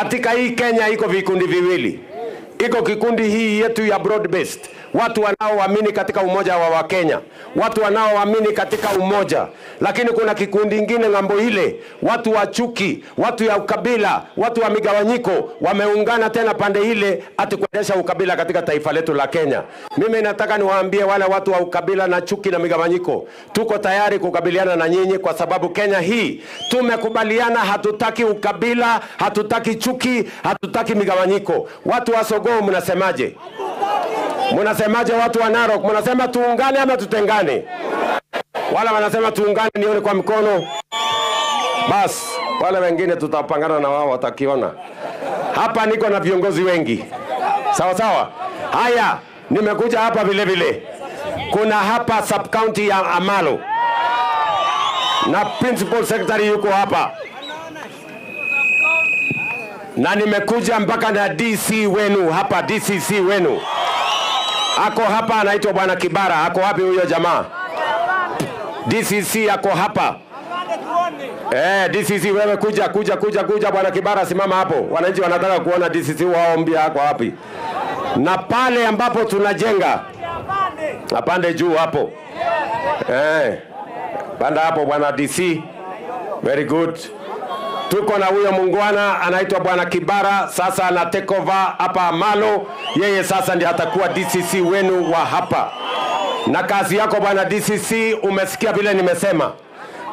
Katika hii Kenya iko vikundi viwili. Iko kikundi hii yetu ya broad based, watu wanaoamini katika umoja wa Wakenya, watu wanaoamini katika umoja. Lakini kuna kikundi kingine ng'ambo ile, watu wa chuki, watu ya ukabila, watu wa migawanyiko, wameungana tena pande ile ati kuendesha ukabila katika taifa letu la Kenya. Mimi nataka niwaambie wale watu wa ukabila na chuki na migawanyiko, tuko tayari kukabiliana na nyinyi, kwa sababu Kenya hii tumekubaliana, hatutaki ukabila, hatutaki chuki, hatutaki migawanyiko. Watu wa Sogoo mnasemaje? Mnasemaje watu wa Narok? Mnasema tuungane ama tutengane? Wala wanasema tuungane, nione kwa mkono. Bas, wale wengine tutapangana na wao watakiona. Hapa niko na viongozi wengi. Sawa sawa. Haya, nimekuja hapa vile vile. Kuna hapa sub county ya Amalo. Na principal secretary yuko hapa. Na nimekuja mpaka na DC wenu hapa, DCC wenu. Ako hapa, anaitwa Bwana Kibara. Ako wapi huyo jamaa? DCC ako hapa. DCC wewe kuja kuja kuja kuja, Bwana Kibara simama hapo. Wananchi wanataka kuona DCC wao mpya ako wapi. Na pale ambapo tunajenga, apande juu hapo. Panda hapo Bwana DC. Very good. Tuko na huyo mungwana anaitwa Bwana Kibara, sasa ana take over hapa Amalo. Yeye sasa ndiye atakuwa DCC wenu wa hapa. Na kazi yako Bwana DCC, umesikia vile nimesema.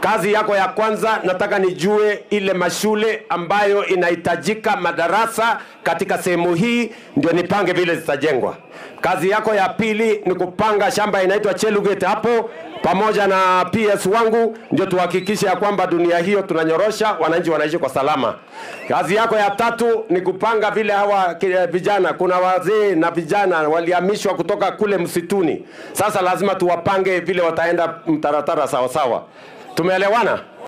Kazi yako ya kwanza, nataka nijue ile mashule ambayo inahitajika madarasa katika sehemu hii, ndio nipange vile zitajengwa. Kazi yako ya pili ni kupanga shamba inaitwa Chelugate hapo pamoja na PS wangu, ndio tuhakikishe ya kwamba dunia hiyo tunanyorosha, wananchi wanaishi kwa salama. Kazi yako ya tatu ni kupanga vile hawa vijana, kuna wazee na vijana walihamishwa kutoka kule msituni. Sasa lazima tuwapange vile wataenda mtaratara sawa sawa. Tumeelewana?